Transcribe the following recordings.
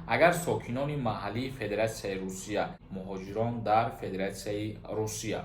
Агар сокинони маҳаллии Федератсияи Русия, муҳоҷирон дар Федератсияи Русия,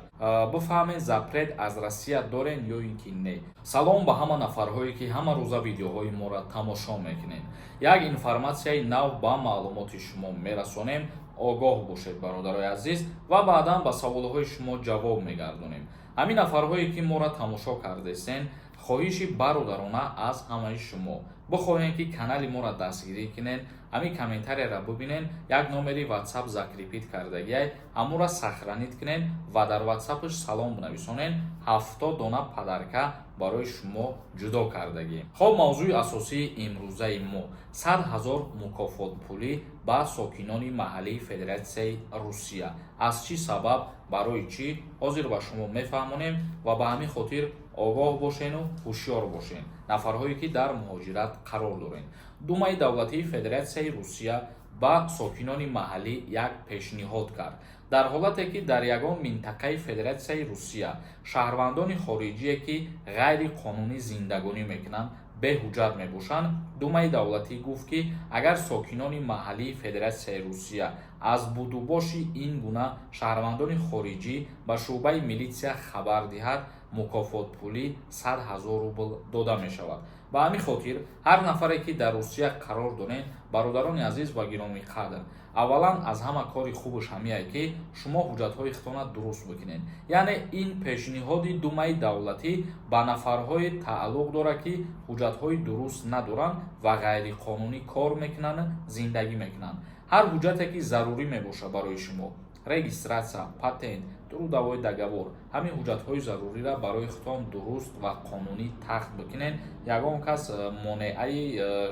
бифаҳмед, запрет аз Россия дорен ё ин ки не. Салом ба ҳама нафарҳое, ки ҳама рӯза видеоҳои моро тамошо мекунед. Як информатсияи нав ба маълумоти шумо мерасонем. Огоҳ бошед, бародарои азиз, ва баъдан ба саволҳои шумо ҷавоб мегардонем. Ҳамин нафарҳое, ки моро тамошо кардесен, хоҳиши бародарона аз ҳамаи шумо: бихоҳем, ки канали моро дастгирӣ кунен, ҳамин комментарияро бибинен, як номери Ватсап закрепить кардагиай, ҳамура сохранить кунен ва дар Ватсапаш салом бинависонен. 70 дона подарка барои шумо ҷудо кардагием. Хоб, мавзӯи асосии имрӯзаи мо: 100 000 мукофотпулӣ ба сокинони маҳаллии Федератсияи Русия. Аз чӣ сабаб, барои чӣ, ҳозир ба шумо мефаҳмонем ва ба ҳамин хотир огоҳ бошену ҳушёр бошен, нафарҳое, ки дар муҳоҷират қарор доред. Думаи давлатии Федератсияи Русия ба сокинони маҳаллӣ як пешниҳод кард: дар ҳолате ки дар ягон минтақаи Федератсияи Русия шаҳрвандони хориҷие, ки ғайриқонунӣ зиндагонӣ мекунанд, беҳуҷҷат мебошанд, Думаи давлатӣ гуфт, ки агар сокинони маҳаллии Федератсияи Русия аз будубоши ин гуна шаҳрвандони хориҷӣ ба шӯъбаи милитсия хабар диҳад, мукофотпулӣ 100 000 рубл дода мешавад. Ба ҳамин хотир ҳар нафаре, ки дар Русия қарор доред, бародарони азиз ва гиромиқадр, аввалан, аз ҳама кори хубаш ҳамие, ки шумо ҳуҷҷатҳои худтона дуруст бикунед. Яъне ин пешниҳоди Думаи давлатӣ ба нафарҳое тааллуқ дорад, ки ҳуҷҷатҳои дуруст надоранд ва ғайриқонунӣ кор мекунанд, зиндагӣ мекунанд. Ҳар ҳуҷҷате, ки зарурӣ мебошад барои шумо: регистрация, патент, трудовой договор, ҳамин ҳуҷҷатҳои заруриро барои худтон дуруст ва қонунӣ тахт бикунед. Ягон кас монеаи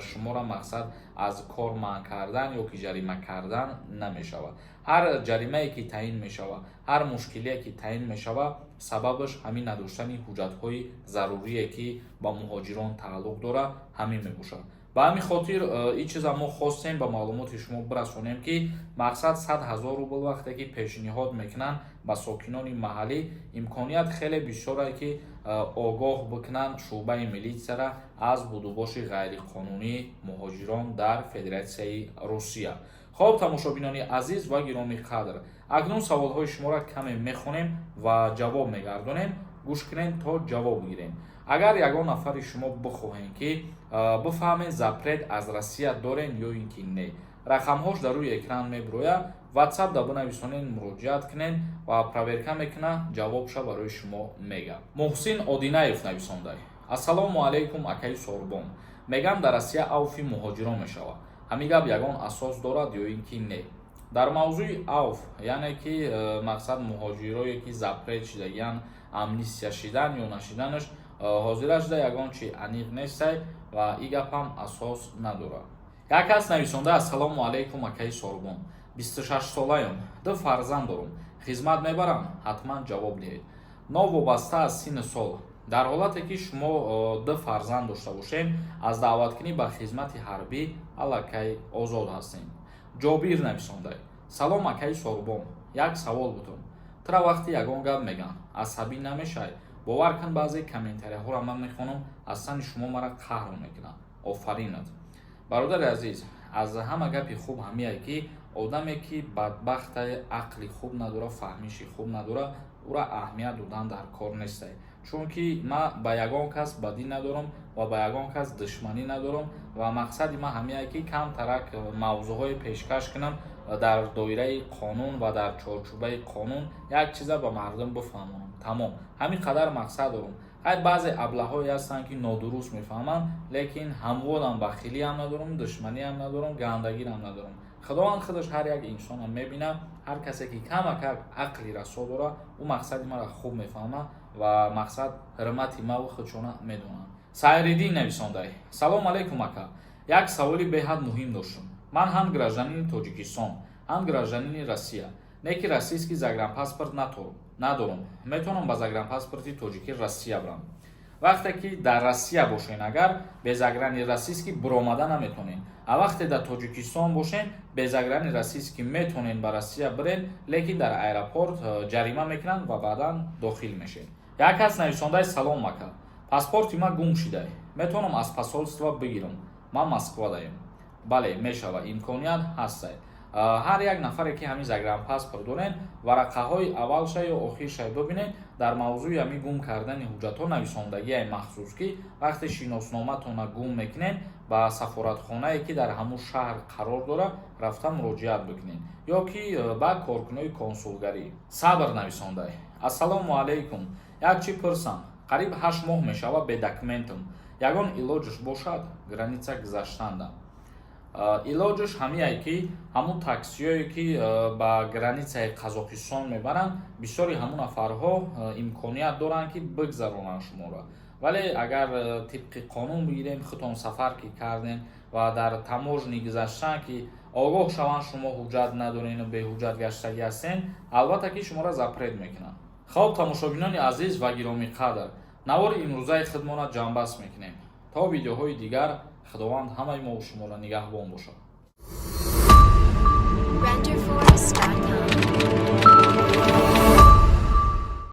шуморо, мақсад, аз кор манъ кардан ё ки ҷарима кардан намешавад. Ҳар ҷаримае, ки таъин мешавад, ҳар мушкилие, ки таъин мешавад, сабабаш ҳамин надоштани ҳуҷҷатҳои зарурие, ки ба муҳоҷирон тааллуқ дорад, ҳамин мебошад. Ба ҳамин хотир ин чиза мо хостем ба маълумоти шумо бирасонем, ки мақсад, 100 000 рубл вақте ки пешниҳод мекунанд ба сокинони маҳаллӣ, имконият хеле бисёре, ки огоҳ бикунанд шӯъбаи милитсияра аз будубоши ғайриқонунии муҳоҷирон дар Федератсияи Русия. Хоб, тамошобинони азиз ва гиромиқадр, акнун саволҳои шуморо каме мехонем ва ҷавоб мегардонем. Гӯш кунед, то ҷавоб гирем. Агар ягон нафари шумо бихоҳем, ки бифаҳмед, запрет аз Россия дорен ё ин ки не, рақамҳош дар рӯи экран мебирояд. Ватсап да бинависонед, муроҷиат кунед ва проверка мекунад, ҷавобша барои шумо мега. Муҳсин Одинаев нависонда: «Ассалому алайкум, акаи Сорбон. Мегам, дар Россия авфи муҳоҷирон мешавад. Ҳамин гап ягон асос дорад ё ин ки не?» Дар мавзӯи авф, яъне ки мақсад, муҳоҷирое, ки запрет шидагиян, амнистия шидан ё нашиданаш, ҳозира шуда ягон чи аниқ нестай ва ин гап ҳам асос надорад. Як кас нависонда: «Ассалому алайкум, акаи Сорбон, 26 солаям, ду фарзанд дорум, хизмат мебарам, ҳатман ҷавоб диҳед». Новобаста аз синну сол, дар ҳолате ки шумо ду фарзанд дошта бошед, аз даъваткунӣ ба хизмати ҳарбӣ аллакай озод ҳастем. Ҷобир нависонда: «Салом, акаи Сорбон, як савол бутум. Тура вақти ягон гап мегӯянд, асабӣ намешавӣ? Бовар кун, баъзе комментарияҳоро ман мехонам, аз сани шумо мара қаҳр мекунанд. Офаринат». Бародари азиз, аз ҳама гапи хуб ҳамие, ки одаме, ки бадбахтае, ақли хуб надора, фаҳмиши хуб надора, ӯра аҳамият додан дар кор нестай, чунки ман ба ягон кас бадӣ надорам ва ба ягон кас душманӣ надорам ва мақсади ман ҳамие, ки камтарак мавзӯъҳое пешкаш кунам дар доираи қонун ва дар чорчӯбаи қонун, як чиза ба мардум бифаҳмонам. Тамом, ҳамин қадар мақсад дорам. Хай, баъзе аблаҳое ҳастанд, ки нодуруст мефаҳманд, лекин ҳамводам бахилиам надорам, душманиам надорам, гандагирам надорам. Худованд худаш ҳар як инсонам мебинад. Ҳар касе, ки камакак ақли расо дорад, ӯ мақсади маро хуб мефаҳмад ва мақсад, ҳурмати маву худшона медонанд. Сайриддин нависондай: «Салом алейкум, ака. Як саволи беҳад муҳим доштум. Ман ҳам гражданини Тоҷикистон, ҳам гражданини Россия, не ки российский загранпаспорт надорум. Метавонам ба загранпаспорти тоҷикӣ Россия барам?» Вақте ки дар Россия бошен, агар бе заграни российский буромада наметонен, а вақте дар Тоҷикистон бошен, бе заграни российский метонен ба Россия бирен, лекин дар аэропорт ҷарима мекунанд ва баъдан дохил мешед. Як кас нависондаи: «Салом, ака, паспорти ман гум шидай, метавонам аз посольство бигирам? Ман Москвадаем». Бале, мешава, имконият ҳастай. Ҳар як нафаре, ки ҳамин загранпаспорт дорен, варақаҳои аввалша ё охирша бибинед, дар мавзӯи ҳамин гум кардани ҳуҷҷатҳо нависондагиай махсус, ки вақте шиносноматона гум мекунед, ба сафоратхонае, ки дар ҳамун шаҳр қарор дорад, рафта муроҷиат бикунед ё ки ба коркунои консулгарӣ. Сабр нависондай: «Ассалому алайкум, як чӣ пурсам, қариб 8 моҳ мешавад бе документам, ягон илоҷаш бошад граница гузаштанда?» Илоҷаш ҳамие, ки ҳамун таксиҳое, ки ба границаи Қазоқистон мебаранд, бисёри ҳамун нафарҳо имконият доранд, ки бигзаронанд шуморо. Вале агар тибқи қонун бигирем, худтон сафар ки кардем ва дар таможни гузаштан, ки огоҳ шаванд, шумо ҳуҷҷат надорену беҳуҷҷат гаштагӣ ҳастен, албатта, ки шуморо запрет мекунанд. Хоб, тамошобинони азиз ва гиромиқадр, навори имрӯзаи худмона ҷамъбаст мекунем. То видеоҳои дигар Худованд ҳамаи мо шуморо нигаҳбон бошад.